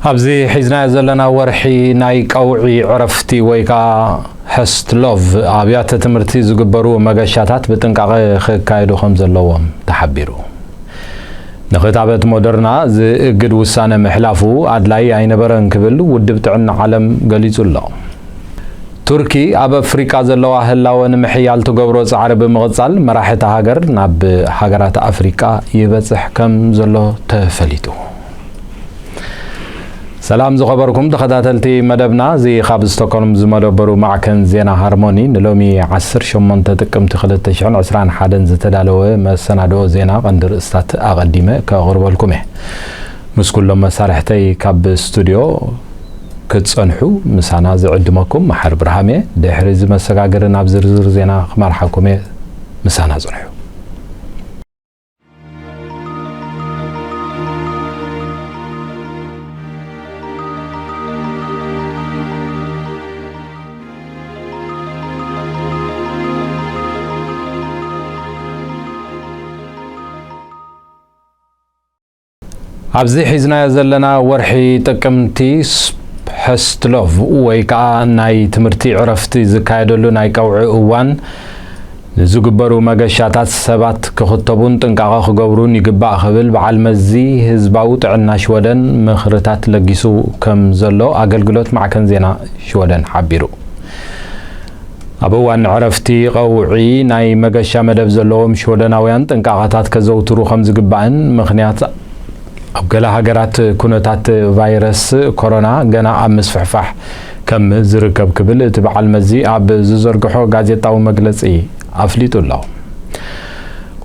ኣብዚ ሒዝናዮ ዘለና ወርሒ ናይ ቀውዒ ዕረፍቲ ወይ ከዓ ሀስትሎቭ ኣብያተ ትምህርቲ ዝግበሩ መገሻታት ብጥንቃቐ ክካየዱ ከም ዘለዎም ተሓቢሩ። ንክታበት ሞደርና ዝእግድ ውሳነ ምሕላፉ ኣድላይ ኣይነበረን ክብል ውድብ ጥዕና ዓለም ገሊጹ ኣሎ። ቱርኪ ኣብ ኣፍሪቃ ዘለዋ ህላወ ንምሕያል ትገብሮ ጻዕሪ ብምቕጻል መራሒ እታ ሃገር ናብ ሃገራት ኣፍሪቃ ይበጽሕ ከም ዘሎ ተፈሊጡ። ሰላም ዝኸበርኩም ተኸታተልቲ መደብና፣ እዚ ካብ ስቶኮልም ዝመደበሩ ማዕከን ዜና ሃርሞኒ ንሎሚ ዓሰርተ ሸሞንተ ጥቅምቲ ክልተ ሽሕን ዕስራን ሓደን ዝተዳለወ መሰናድኦ ዜና ቀንዲ ርእስታት ኣቐዲመ ከቕርበልኩም እየ። ምስ ኩሎም መሳርሕተይ ካብ ስቱድዮ ክትጸንሑ ምሳና ዝዕድመኩም መሓር ብርሃም እየ። ድሕሪ እዚ መሰጋገሪ ናብ ዝርዝር ዜና ክመርሓኩም እየ። ምሳና ጽንሑ። ኣብዚ ሒዝናዮ ዘለና ወርሒ ጥቅምቲ ስ-፣ ሀስትሎቭ ወይ ከዓ ናይ ትምህርቲ ዕረፍቲ ዝካየደሉ ናይ ቀውዒ እዋን ንዝግበሩ መገሻታት ሰባት ክኽተቡን ጥንቃቐ ክገብሩን ይግባእ ክብል በዓል መዚ ህዝባዊ ጥዕና ሽወደን ምኽርታት ለጊሱ ከም ዘሎ ኣገልግሎት ማዕከን ዜና ሽወደን ሓቢሩ። ኣብ እዋን ዕረፍቲ ቀውዒ ናይ መገሻ መደብ ዘለዎም ሽወደናውያን ጥንቃቐታት ከዘውትሩ ከም ዝግባእን ምኽንያት ኣብ ገለ ሃገራት ኩነታት ቫይረስ ኮሮና ገና ኣብ ምስፍሕፋሕ ከም ዝርከብ ክብል እቲ በዓል መዚ ኣብ ዝዘርግሖ ጋዜጣዊ መግለጺ ኣፍሊጡ ኣሎ።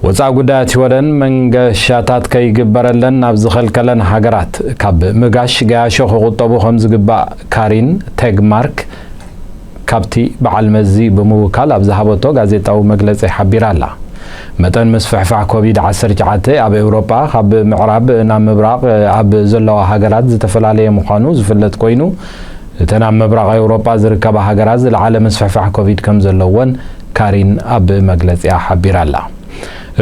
ወጻኢ ጉዳያት ሽወደን መንገሻታት ከይግበረለን ናብ ዝኸልከለን ሃገራት ካብ ምጋሽ ገያሾ ክቑጠቡ ከም ዝግባእ ካሪን ቴግማርክ ካብቲ በዓል መዚ ብምውካል ኣብ ዝሃበቶ ጋዜጣዊ መግለጺ ሓቢራ ኣላ። መጠን ምስፍሕፋሕ ኮቪድ ዓሰርተ ትሽዓተ ኣብ ኤውሮጳ ካብ ምዕራብ ናብ ምብራቕ ኣብ ዘለዋ ሃገራት ዝተፈላለየ ምዃኑ ዝፍለጥ ኮይኑ፣ እተን ኣብ ምብራቕ ኤውሮጳ ዝርከባ ሃገራት ዝለዓለ ምስፍሕፋሕ ኮቪድ ከም ዘለወን ካሪን ኣብ መግለጺኣ ሓቢራ ኣላ።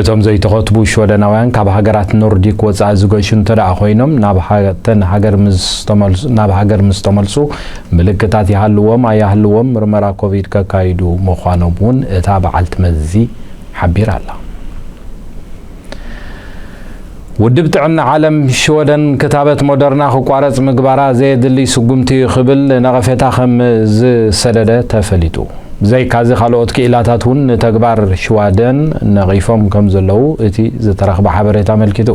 እቶም ዘይተኸትቡ ሽወደናውያን ካብ ሃገራት ኖርዲክ ወጻኢ ዝገሹ እንተ ደኣ ኮይኖም፣ ናብ ሃ-፣ ተን ሃገር ምስ ተመልሱ፣ ናብ ሃገር ምስ ተመልሱ ምልክታት ይሃልዎም ኣይሃልዎም ምርመራ ኮቪድ ከካይዱ ምዃኖም እውን እታ በዓልቲ መዚ ሓቢራ ኣላ። ውድብ ጥዕና ዓለም ሽወደን ክታበት ሞደርና ክቋረጽ ምግባራ ዘየድሊ ስጉምቲ እዩ ክብል ነቐፌታ ከም ዝሰደደ ተፈሊጡ። ብዘይካዚ ካልኦት ክኢላታት እውን ንተግባር ሽዋደን ነቒፎም ከም ዘለዉ እቲ ዝተረኽበ ሓበሬታ ኣመልኪቱ።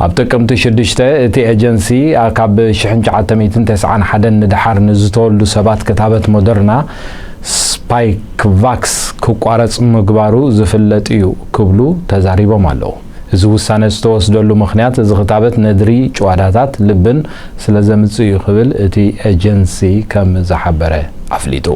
ኣብ ጥቅምቲ ሽዱሽተ እቲ ኤጀንሲ ካብ ሽሕን ትሽዓተ ሚእትን ተስዓን ሓደን ንደሓር ንዝተወልዱ ሰባት ክታበት ሞደርና ስፓይክቫክስ ክቋረጽ ምግባሩ ዝፍለጥ እዩ ክብሉ ተዛሪቦም ኣለዉ። እዚ ውሳነ ዝተወስደሉ ምኽንያት እዚ ክታበት ነድሪ ጭዋዳታት ልብን ስለ ዘምጽእ እዩ ክብል እቲ ኤጀንሲ ከም ዝሓበረ ኣፍሊጡ።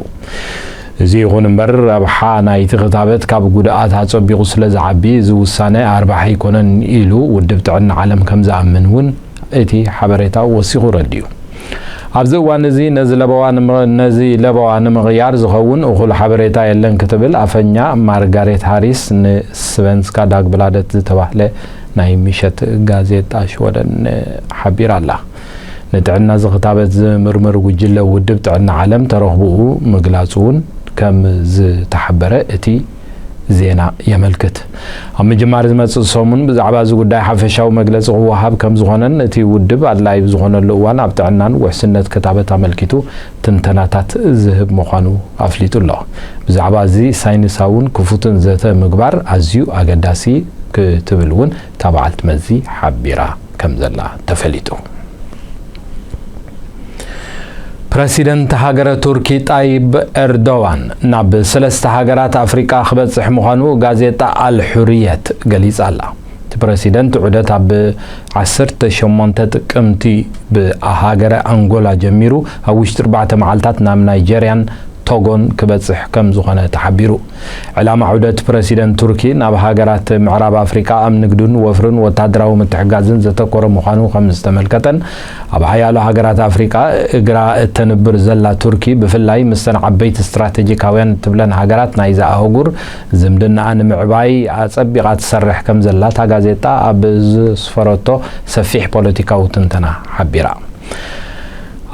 እዚ ይኹን እምበር ረብሓ ናይቲ ክታበት ካብ ጉድኣት ኣጸቢቑ ስለ ዝዓቢ እዚ ውሳነ ኣርባሒ ኣይኮነን ኢሉ ውድብ ጥዕና ዓለም ከም ዝኣምን እውን እቲ ሓበሬታ ወሲኹ ረዲኡ። ኣብዚ እዋን እዚ ነዚ ለበዋ ንምቕ-፣ ነዚ ለበዋ ንምቕያር ዝኸውን እኹል ሓበሬታ የለን ክትብል ኣፈኛ ማርጋሬት ሃሪስ ንስቨንስካ ዳግብላደት ዝተባህለ ናይ ምሸት ጋዜጣ ሽወደን ሓቢራ ኣላ። ንጥዕና ዝኽታበት ዝምርምር ጉጅለ ውድብ ጥዕና ዓለም ተረኽብኡ ምግላጹ እውን ከም ዝተሓበረ እቲ ዜና የመልክት። ኣብ ምጅማር ዝመጽእ ሰሙን ብዛዕባ እዚ ጉዳይ ሓፈሻዊ መግለጺ ክወሃብ ከም ዝኾነን እቲ ውድብ ኣድላዪ ብዝኾነሉ እዋን ኣብ ጥዕናን ውሕስነት ክታበት ኣመልኪቱ ትንተናታት ዝህብ ምዃኑ ኣፍሊጡ ኣሎ። ብዛዕባ እዚ ሳይንሳውን ክፉትን ዘተ ምግባር ኣዝዩ ኣገዳሲ ክትብል እውን እታ በዓልቲ መዚ ሓቢራ ከም ዘላ ተፈሊጡ። ፕረሲደንት ሃገረ ቱርኪ ጣይብ ኤርዶዋን ናብ ሰለስተ ሃገራት ኣፍሪቃ ክበጽሕ ምዃኑ ጋዜጣ ኣልሑርየት ገሊጻ ኣላ። እቲ ፕረሲደንት ዑደት ኣብ ዓሰርተ ሸሞንተ ጥቅምቲ ብሃገረ ኣንጎላ ጀሚሩ ኣብ ውሽጢ ኣርባዕተ መዓልታት ናብ ናይጀርያን ቶጎን ክበጽሕ ከም ዝኾነ ተሓቢሩ። ዕላማ ዑደት ፕረሲደንት ቱርኪ ናብ ሃገራት ምዕራብ ኣፍሪቃ ኣብ ንግድን ወፍርን ወታደራዊ ምትሕጋዝን ዘተኮረ ምዃኑ ከም ዝተመልከተን፣ ኣብ ሓያሎ ሃገራት ኣፍሪቃ እግራ እተንብር ዘላ ቱርኪ ብፍላይ ምስተን ዓበይቲ ስትራቴጂካውያን እትብለን ሃገራት ናይዛ ኣህጉር ዝምድናኣ ንምዕባይ ኣጸቢቓ ትሰርሕ ከም ዘላ እታ ጋዜጣ ኣብ ዝስፈረቶ ሰፊሕ ፖለቲካዊ ትንተና ሓቢራ።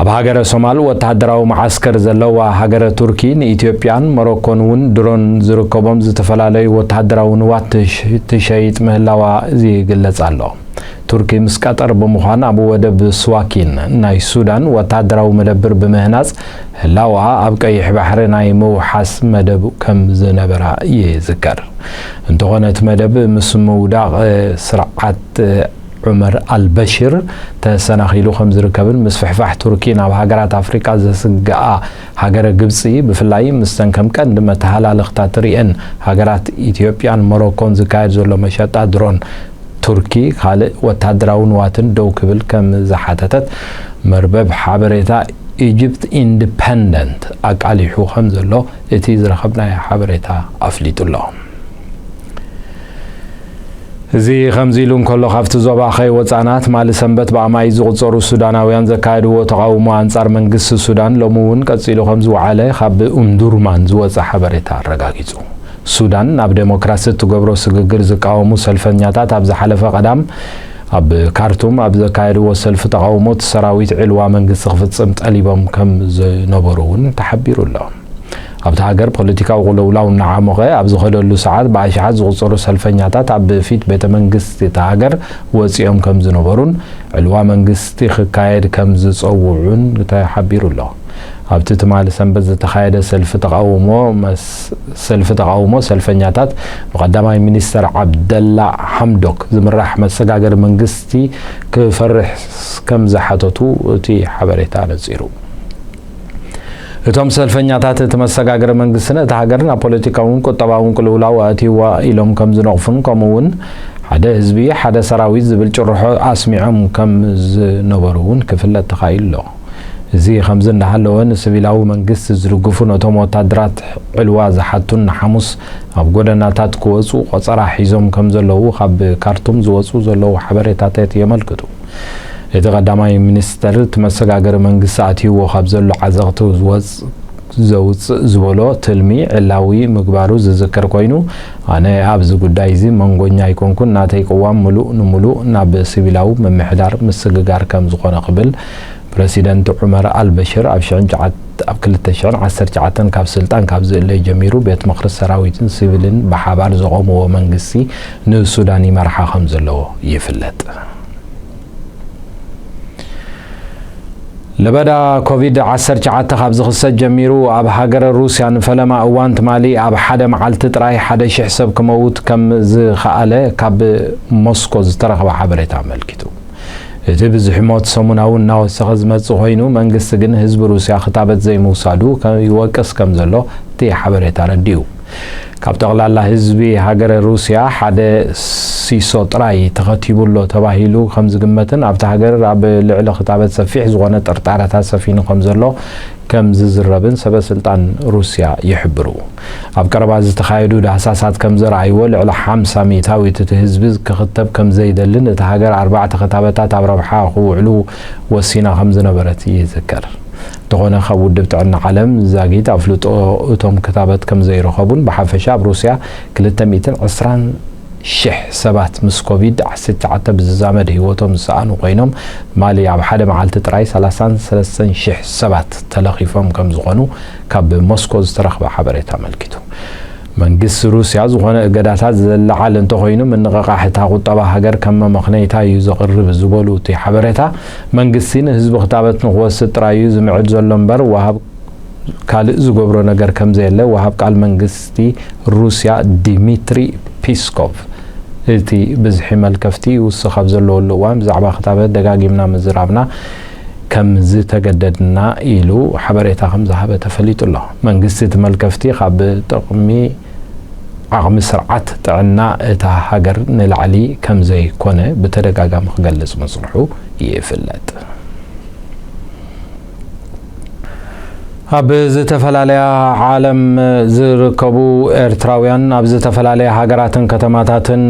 ኣብ ሃገረ ሶማል ወተሃደራዊ መዓስከር ዘለዋ ሃገረ ቱርኪ ንኢትዮጵያን ሞሮኮን እውን ድሮን ዝርከቦም ዝተፈላለዩ ወተሃደራዊ ንዋት ትሽ-፣ ትሸይጥ ምህላዋ ይግለጽ ኣሎ። ቱርኪ ምስ ቀጠር ብምዃን ኣብ ወደብ ስዋኪን ናይ ሱዳን ወተሃደራዊ መደብር ብምህናጽ ህላወኣ ኣብ ቀይሕ ባሕሪ ናይ ምውሓስ መደብ ከም ዝነበራ ይዝከር። እንተኾነ እቲ መደብ ምስ ምውዳቕ ስርዓት ዑመር ኣልበሽር ተሰናኺሉ ከም ዝርከብን ምስፍሕፋሕ ቱርኪ ናብ ሃገራት ኣፍሪቃ ዘስግኣ ሃገረ ግብጺ ብፍላይ ምስተን ከም ቀንዲ መተሃላለኽታ ትርእየን ሃገራት ኢትዮጵያን ሞሮኮን ዝካየድ ዘሎ መሸጣ ድሮን ቱርኪ ካልእ ወታደራዊ ንዋትን ደው ክብል ከም ዝሓተተት መርበብ ሓበሬታ ኢጅፕት ኢንዲፐንደንት ኣቃሊሑ ከም ዘሎ እቲ ዝረኸብናዮ ሓበሬታ ኣፍሊጡ ኣሎ። እዚ ከምዚ ኢሉ እንከሎ፣ ካብቲ ዞባ ከይወጻና ትማሊ ሰንበት ብኣማኢት ዝቑጸሩ ሱዳናውያን ዘካየድዎ ተቓውሞ ኣንጻር መንግስቲ ሱዳን ሎሚ እውን ቀጺሉ ከም ዝወዓለ ካብ ኡምዱርማን ዝወጸ ሓበሬታ ኣረጋጊጹ። ሱዳን ናብ ዴሞክራሲ እትገብሮ ስግግር ዝቃወሙ ሰልፈኛታት ኣብ ዝሓለፈ ቀዳም ኣብ ካርቱም ኣብ ዘካየድዎ ሰልፊ ተቓውሞ እቲ ሰራዊት ዕልዋ መንግስቲ ክፍጽም ጠሊቦም ከም ዝነበሩ እውን ተሓቢሩ ኣሎ። ኣብታ ሃገር ፖለቲካዊ ቅልውላው እናዓሞቐ ኣብ ዝኸደሉ ሰዓት ብኣሽሓት ዝቑጸሩ ሰልፈኛታት ኣብ ፊት ቤተ መንግስቲ እታ ሃገር ወጺኦም ከም ዝነበሩን ዕልዋ መንግስቲ ክካየድ ከም ዝጸውዑን ተሓቢሩ ኣሎ። ኣብቲ ትማሊ ሰንበት ዝተኻየደ ሰልፊ ተቓውሞ መስ-፣ ሰልፊ ተቓውሞ ሰልፈኛታት ብቀዳማይ ሚኒስተር ዓብደላ ሓምዶክ ዝምራሕ መሰጋገሪ መንግስቲ ክፈርሕ ከም ዝሓተቱ እቲ ሓበሬታ ኣነጺሩ። እቶም ሰልፈኛታት እቲ መሰጋገሪ መንግስቲ ነታ ሃገር ናብ ፖለቲካውን ቁጠባውን ቅልውላው ኣእትይዋ ኢሎም ከም ዝነቕፉን ከምኡ እውን ሓደ ህዝቢ ሓደ ሰራዊት ዝብል ጭርሖ ኣስሚዖም ከም ዝነበሩ እውን ክፍለጥ ተኻኢሉ ኣሎ። እዚ ከምዚ እንዳሃለወ ንሲቪላዊ መንግስቲ ዝድግፉ ነቶም ወታደራት ዕልዋ ዝሓቱን ንሓሙስ ኣብ ጎደናታት ክወፁ ቆፀራ ሒዞም ከም ዘለዉ ካብ ካርቱም ዝወፁ ዘለዉ ሓበሬታታት የመልክቱ። እቲ ቀዳማይ ሚኒስተር እቲ መሰጋገሪ መንግስቲ ኣትይዎ ካብ ዘሎ ዓዘቕቲ ዝወፅ-፣ ዘውፅእ ዝበሎ ትልሚ ዕላዊ ምግባሩ ዝዝከር ኮይኑ፣ ኣነ ኣብዚ ጉዳይ እዚ መንጎኛ ኣይኮንኩን፣ ናተይ ቅዋም ምሉእ ንምሉእ ናብ ሲቪላዊ ምምሕዳር ምስግጋር ከም ዝኾነ ክብል ፕረሲደንት ዑመር ኣልበሽር ኣብ ሽሕን ትሽዓተ፣ ኣብ ክልተ ሽሕን ዓሰርተ ትሽዓተን ካብ ስልጣን ካብ ዝእለ ጀሚሩ ቤት ምኽሪ ሰራዊትን ሲቪልን ብሓባር ዘቖምዎ መንግስቲ ንሱዳን ይመርሓ ከም ዘለዎ ይፍለጥ። ለበዳ ኮቪድ ዓሰርተ ትሽዓተ ካብ ዝኽሰት ጀሚሩ ኣብ ሃገረ ሩስያ ንፈለማ እዋን ትማሊ ኣብ ሓደ መዓልቲ ጥራይ ሓደ ሽሕ ሰብ ክመውት ከም ዝኸኣለ ካብ ሞስኮ ዝተረኽበ ሓበሬታ ኣመልኪቱ። እቲ ብዝሒ ሞት ሰሙናዊ እናወሰኸ ዝመጽእ ኮይኑ፣ መንግስቲ ግን ህዝቢ ሩስያ ክታበት ዘይምውሳዱ ከ-፣ ይወቅስ ከም ዘሎ እቲ ሓበሬታ ኣረዲኡ። ካብ ጠቕላላ ህዝቢ ሃገረ ሩስያ ሓደ ሲሶ ጥራይ ተኸቲቡ ኣሎ ተባሂሉ ከም ዝግመትን ኣብታ ሃገር ኣብ ልዕሊ ክታበት ሰፊሕ ዝኾነ ጥርጣረታት ሰፊኑ ከም ዘሎ ከም ዝዝረብን ሰበ ስልጣን ሩስያ ይሕብሩ። ኣብ ቀረባ ዝተኻየዱ ዳህሳሳት ከም ዘርኣይዎ፣ ልዕሊ ሓምሳ ሚእታዊት እቲ ህዝቢ ክኽተብ ከም ዘይደልን እታ ሃገር ኣርባዕተ ክታበታት ኣብ ረብሓ ክውዕሉ ወሲና ከም ዝነበረት ይዝከር። እንተኾነ፣ ካብ ውድብ ጥዕና ዓለም ዛጊት ኣፍልጦ እቶም ክታበት ከም ዘይረኸቡን ብሓፈሻ ኣብ ሩስያ ክልተ ሚእትን ዕስራን ሽሕ ሰባት ምስ ኮቪድ ዓሰርተ ትሽዓተ ብዝዛመድ ህይወቶም ዝሰኣኑ ኮይኖም፣ ማሊ ኣብ ሓደ መዓልቲ ጥራይ ሰላሳን ሰለስተን ሽሕ ሰባት ተለኺፎም ከም ዝኾኑ ካብ ሞስኮ ዝተረኽበ ሓበሬታ ኣመልኪቱ። መንግስቲ ሩስያ ዝኾነ እገዳታት ዘለዓል እንተኾይኑ፣ ምንቕቓሕ እታ ቁጠባ ሃገር ከም መመኽነይታ እዩ ዘቕርብ ዝበሉ እቲ ሓበሬታ፣ መንግስቲ ንህዝቢ ክታበት ንክወስድ ጥራይ እዩ ዝምዕድ ዘሎ እምበር፣ ወሃብ ካልእ ዝገብሮ ነገር ከም ዘየለ ወሃብ ቃል መንግስቲ ሩስያ ዲሚትሪ ፒስኮቭ፣ እቲ ብዝሒ መልከፍቲ ይውስኽ ኣብ ዘለወሉ እዋን፣ ብዛዕባ ክታበት ደጋጊምና ምዝራብና ከም ዝተገደድና ኢሉ ሓበሬታ ከም ዝሃበ ተፈሊጡ ኣሎ። መንግስቲ እቲ መልከፍቲ ካብ ጥቕሚ ዓቕሚ ስርዓት ጥዕና እታ ሃገር ንላዕሊ ከም ዘይኮነ ብተደጋጋሚ ክገልጽ ምጽንሑ ይፍለጥ። ኣብ ዝተፈላለያ ዓለም ዝርከቡ ኤርትራውያን ኣብ ዝተፈላለያ ሃገራትን ከተማታትን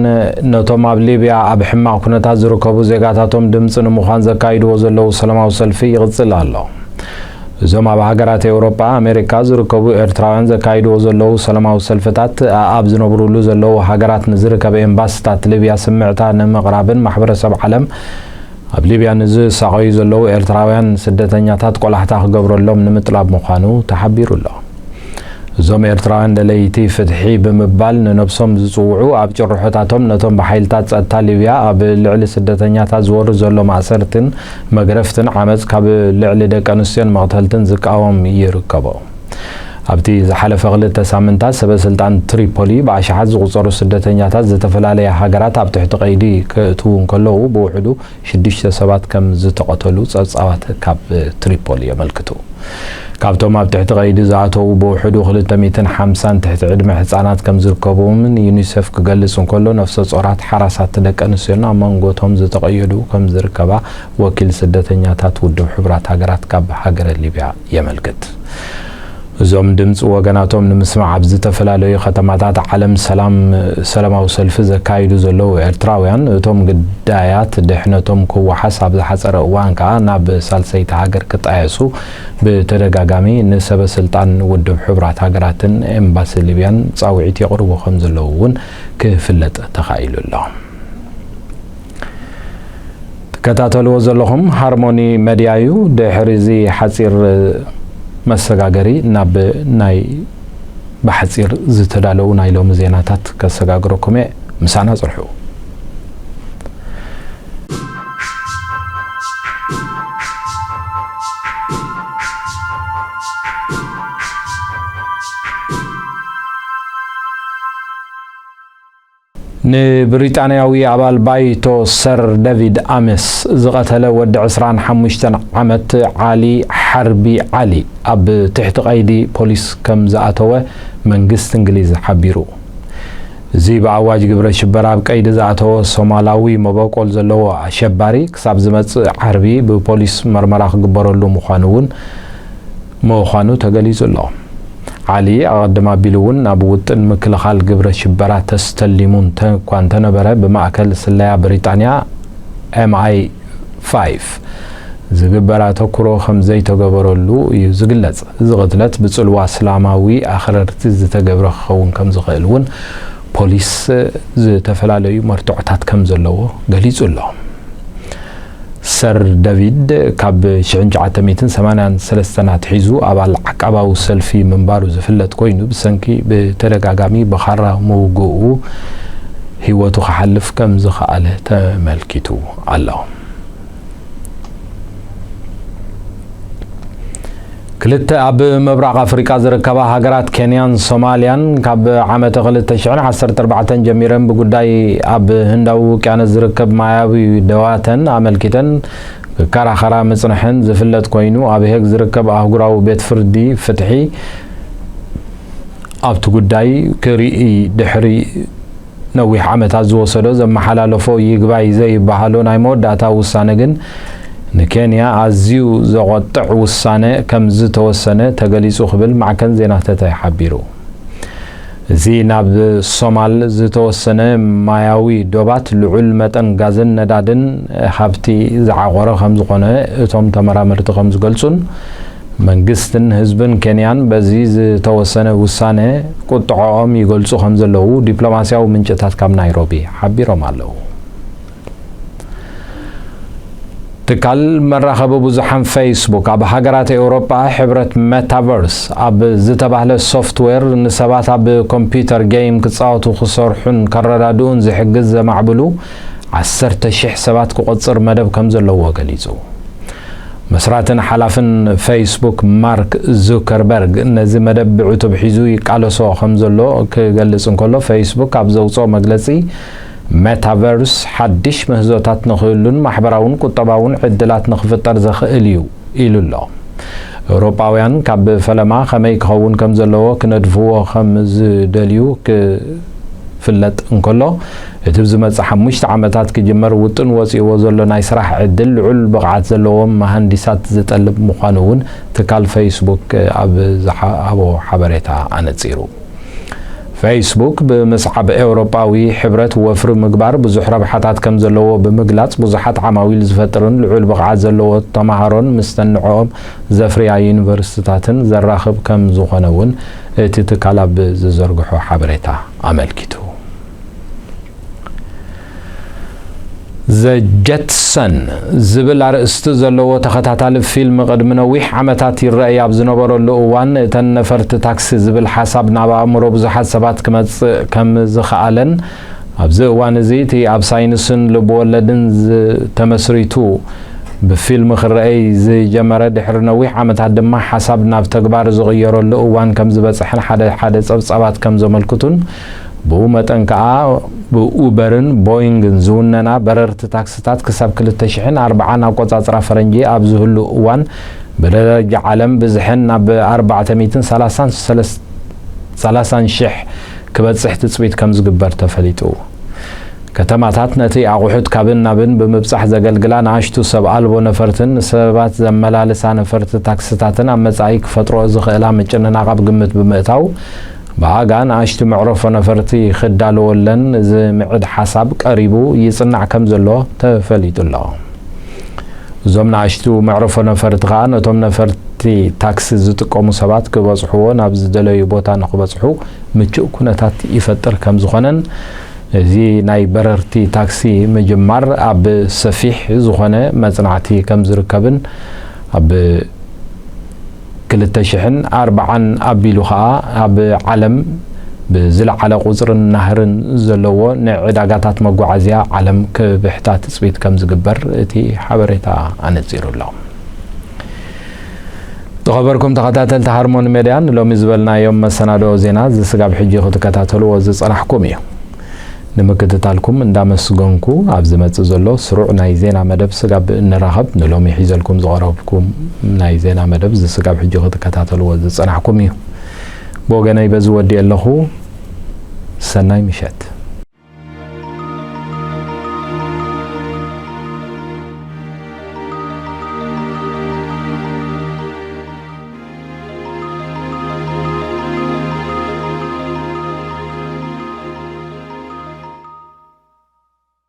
ነቶም ኣብ ሊብያ ኣብ ሕማቕ ኩነታት ዝርከቡ ዜጋታቶም ድምፂ ንምዃን ዘካይድዎ ዘለዉ ሰላማዊ ሰልፊ ይቕጽል ኣሎ። እዞም ኣብ ሃገራት ኤውሮጳ፣ ኣሜሪካ ዝርከቡ ኤርትራውያን ዘካይድዎ ዘለዉ ሰላማዊ ሰልፍታት፣ ኣብ ዝነብሩሉ ዘለዉ ሃገራት ንዝርከብ ኤምባሲታት ሊብያ ስምዕታ ንምቕራብን ማሕበረሰብ ዓለም ኣብ ሊብያ ንዝሳቐዩ ዘለዉ ኤርትራውያን ስደተኛታት ቆላሕታ ክገብረሎም ንምጥላብ ምዃኑ ተሓቢሩ ኣሎ። እዞም ኤርትራውያን ደለይቲ ፍትሒ ብምባል ንነብሶም ዝጽውዑ፣ ኣብ ጭርሖታቶም ነቶም ብሓይልታት ጸጥታ ሊብያ ኣብ ልዕሊ ስደተኛታት ዝወርድ ዘሎ ማእሰርትን መግረፍትን ዓመጽ ካብ ልዕሊ ደቂ ኣንስትዮን መቕተልትን ዝቃወም ይርከቦ። ኣብቲ ዝሓለፈ ክልተ ሳምንታት ሰበ ስልጣን ትሪፖሊ ብኣሽሓት ዝቑጸሩ ስደተኛታት ዝተፈላለያ ሃገራት ኣብ ትሕቲ ቀይዲ ከእትዉ እንከለዉ፣ ብውሕዱ ሽዱሽተ ሰባት ከም ዝተቐተሉ ጸብጻባት ካብ ትሪፖሊ የመልክቱ። ካብቶም ኣብ ትሕቲ ቀይዲ ዝኣተዉ ብውሕዱ ክልተ ሚእትን ሓምሳን ትሕቲ ዕድመ ህጻናት ከም ዝርከብዎምን ዩኒሴፍ ክገልጽ እንከሎ፣ ነፍሰ ጾራት፣ ሓራሳት ደቂ ኣንስትዮን ኣብ መንጎቶም ዝተቐየዱ ከም ዝርከባ ወኪል ስደተኛታት ውድብ ሕቡራት ሃገራት ካብ ሃገረ ሊብያ የመልክት። እዞም ድምፂ ወገናቶም ንምስማዕ ኣብ ዝተፈላለዩ ከተማታት ዓለም ሰላም፣ ሰላማዊ ሰልፊ ዘካይዱ ዘለዉ ኤርትራውያን፣ እቶም ግዳያት ድሕነቶም ክወሓስ ኣብ ዝሓፀረ እዋን ከኣ ናብ ሳልሰይቲ ሃገር ክጣየሱ ብተደጋጋሚ ንሰበ ስልጣን ውድብ ሕቡራት ሃገራትን ኤምባሲ ሊብያን ጻውዒት የቕርቡ ከም ዘለዉ እውን ክፍለጥ ተኻኢሉ ኣሎ። ትከታተልዎ ዘለኹም ሃርሞኒ መድያ እዩ። ድሕሪ እዚ ሓጺር መሰጋገሪ ናብ ናይ ብሓጺር ዝተዳለዉ ናይ ሎሚ ዜናታት ከሰጋግረኩም እየ። ምሳና ጽንሑ። ንብሪጣንያዊ ኣባል ባይቶ ሰር ደቪድ ኣሜስ ዝቐተለ ወዲ ዕስራን ሓሙሽተን ዓመት ዓሊ ሓርቢ ዓሊ፣ ኣብ ትሕቲ ቀይዲ ፖሊስ ከም ዝኣተወ መንግስቲ እንግሊዝ ሓቢሩ። እዚ ብኣዋጅ ግብረ ሽበራ ኣብ ቀይዲ ዝኣተወ ሶማላዊ መበቆል ዘለዎ ኣሸባሪ፣ ክሳብ ዝመጽእ ዓርቢ ብፖሊስ መርመራ ክግበረሉ ምዃኑ እውን ምዃኑ ተገሊጹ ኣሎ። ዓሊ ኣቐድም ኣቢሉ እውን ናብ ውጥን ምክልኻል ግብረ ሽበራ ተስተሊሙ እንተ-፣ እኳ እንተነበረ፣ ብማእከል ስለያ ብሪጣንያ፣ ኤም ኣይ ፋይቭ፣ ዝግበር ኣተኩሮ ከም ዘይተገበረሉ እዩ ዝግለጽ። እዚ ቅትለት ብጽልዋ እስላማዊ ኣኽረርቲ ዝተገብረ ክኸውን ከም ዝኽእል እውን ፖሊስ ዝተፈላለዩ መርትዖታት ከም ዘለዎ ገሊጹ ኣሎ። ሰር ደቪድ ካብ ሽሕን ትሽዓተ ሚእትን ሰማንያን ሰለስተን ኣትሒዙ ኣባል ዓቃባዊ ሰልፊ ምንባሩ ዝፍለጥ ኮይኑ፣ ብሰንኪ ብተደጋጋሚ ብኻራ ምውግኡ ህይወቱ ክሓልፍ ከም ዝኸኣለ ተመልኪቱ ኣሎ። ክልተ ኣብ ምብራቕ ኣፍሪቃ ዝርከባ ሃገራት ኬንያን ሶማልያን፣ ካብ ዓመተ ክልተ ሽሕን ዓሰርተ ኣርባዕተን ጀሚረን ብጉዳይ ኣብ ህንዳዊ ውቅያኖስ ዝርከብ ማያዊ ደዋተን ኣመልኪተን ክከራኸራ ምጽንሐን ዝፍለጥ ኮይኑ፣ ኣብ ሄግ ዝርከብ ኣህጉራዊ ቤት ፍርዲ ፍትሒ ኣብቲ ጉዳይ ክርኢ ድሕሪ ነዊሕ ዓመታት ዝወሰዶ ዘመሓላለፎ ይግባይ ዘይበሃሎ ናይ መወዳእታ ውሳነ ግን፣ ንኬንያ ኣዝዩ ዘቖጥዕ ውሳነ ከም ዝተወሰነ ተገሊጹ ክብል ማዕከን ዜና ተታይ ሓቢሩ። እዚ ናብ ሶማል ዝተወሰነ ማያዊ ዶባት ልዑል መጠን ጋዝን ነዳድን ሃብቲ ዝዓቖረ ከም ዝኾነ እቶም ተመራመርቲ ከም ዝገልጹን፣ መንግስትን ህዝብን ኬንያን በዚ ዝተወሰነ ውሳነ ቁጥዐኦም ይገልጹ ከም ዘለዉ ዲፕሎማስያዊ ምንጭታት ካብ ናይሮቢ ሓቢሮም ኣለዉ። ትካል መራኸቢ ብዙሓን ፌስቡክ፣ ኣብ ሃገራት ኤውሮጳ ሕብረት ሜታቨርስ ኣብ ዝተባህለ ሶፍትዌር ንሰባት ኣብ ኮምፒውተር ጌም ክጻወቱ ክሰርሑን ከረዳድኡን ዝሕግዝ ዘማዕብሉ ዓሰርተ ሽሕ ሰባት ክቆጽር መደብ ከም ዘለዎ ገሊጹ። መስራትን ሓላፍን ፌስቡክ ማርክ ዙከርበርግ ነዚ መደብ ብዕቱብ ሒዙ ይቃለሶ ከም ዘሎ ክገልጽ እንከሎ፣ ፌስቡክ ኣብ ዘውጽኦ መግለጺ፣ ሜታቨርስ ሓድሽ ምህዞታት ንኽህሉን ማሕበራውን ቁጠባውን ዕድላት ንኽፍጠር ዘኽእል እዩ ኢሉ ኣሎ። ኤውሮጳውያን ካብ ፈለማ ከመይ ክኸውን ከም ዘለዎ ክነድፍዎ ከም ዝደልዩ ክፍለጥ እንከሎ፣ እቲ ብዝመጽእ ሓሙሽተ ዓመታት ክጅመር ውጥን ወጺእዎ ዘሎ ናይ ስራሕ ዕድል ልዑል ብቕዓት ዘለዎም መሃንዲሳት ዝጠልብ ምዃኑ እውን ትካል ፌስቡክ ኣብ ዝሃቦ ሓበሬታ ኣነጺሩ። ፌስቡክ ብምስዓብ ኤውሮጳዊ ሕብረት ወፍሪ ምግባር ብዙሕ ረብሓታት ከም ዘለዎ ብምግላጽ፣ ብዙሓት ዓማዊል ዝፈጥርን ልዑል ብቕዓት ዘለዎ ተመሃሮን ምስተንዕኦም ዘፍርያ ዩኒቨርሲቲታትን ዘራኽብ ከም ዝኾነ እውን እቲ ትካል ኣብ ዝዘርግሖ ሓበሬታ ኣመልኪቱ። ዘ ጀትሰን ዝብል ኣርእስቲ ዘለዎ ተኸታታሊ ፊልም ቅድሚ ነዊሕ ዓመታት ይረኣይ ኣብ ዝነበረሉ እዋን፣ እተን ነፈርቲ ታክሲ ዝብል ሓሳብ ናብ ኣእምሮ ብዙሓት ሰባት ክመጽእ ከም ዝኸኣለን፣ ኣብዚ እዋን እዚ እቲ ኣብ ሳይንስን ልብወለድን ዝተመስሪቱ ብፊልም ክረኣይ ዝጀመረ፣ ድሕሪ ነዊሕ ዓመታት ድማ ሓሳብ ናብ ተግባር ዝቕየረሉ እዋን ከም ዝበጽሐን ሓደ ሓደ ጸብጻባት ከም ዘመልክቱን፣ ብኡ መጠን ከኣ ብኡበርን ቦይንግን ዝውነና በረርቲ ታክስታት ክሳብ ክልተ ሽሕን ኣርባዓን ኣቆጻጽራ ፈረንጂ ኣብ ዝህሉ እዋን፣ ብደረጃ ዓለም ብዝሐን ናብ ኣርባዕተ ሚእትን ሰላሳን ሰለስተ ሰላሳን ሽሕ ክበጽሕ ትጽቢት ከም ዝግበር ተፈሊጡ። ከተማታት ነቲ ኣቑሑት ካብን ናብን ብምብጻሕ ዘገልግላ ንኣሽቱ ሰብ ኣልቦ ነፈርትን ንሰባት ዘመላልሳ ነፈርቲ ታክስታትን ኣብ መጻኢ ክፈጥሮ ዝኽእላ ምጭንናቕ ኣብ ግምት ብምእታው፣ ብኣጋ ንኣሽቱ መዕረፎ ነፈርቲ ክዳለወለን ዝምዕድ ሓሳብ ቀሪቡ ይጽናዕ ከም ዘሎ ተፈሊጡ ኣሎ። እዞም ንኣሽቱ መዕረፎ ነፈርቲ ከኣ ነቶም ነፈርቲ ታክሲ ዝጥቀሙ ሰባት ክበጽሕዎ ናብ ዝደለዩ ቦታ ንኽበጽሑ ምቹእ ኩነታት ይፈጥር ከም ዝኾነን፣ እዚ ናይ በረርቲ ታክሲ ምጅማር ኣብ ሰፊሕ ዝኾነ መጽናዕቲ ከም ዝርከብን፣ ኣብ ክልተ ሽሕን ኣርባዓን ኣቢሉ ኸኣ ኣብ ዓለም ብዝለዓለ ቁጽርን ናህርን ዘለዎ ንዕዳጋታት መጓዓዝያ ዓለም ክብሕታ ትጽቢት ከም ዝግበር እቲ ሓበሬታ ኣነጺሩ ኣሎ። ዝኸበርኩም ተኸታተልቲ ሃርሞኒ ሜድያ፣ ንሎሚ ዝበልናዮም መሰናድኦ ዜና እዚ ስጋብ ሕጂ ክትከታተልዎ ዝጸናሕኩም እዩ። ንምክትታልኩም እንዳመስገንኩ፣ ኣብ ዝመጽእ ዘሎ ስሩዕ ናይ ዜና መደብ ስጋብ እንራኸብ፣ ንሎሚ ሒዘልኩም ዝቐረብኩም ናይ ዜና መደብ እዚ ስጋብ ሕጂ ክትከታተልዎ ዝጸናሕኩም እዩ። ብወገነይ በዚ ወዲኤ ኣለኹ። ሰናይ ምሸት።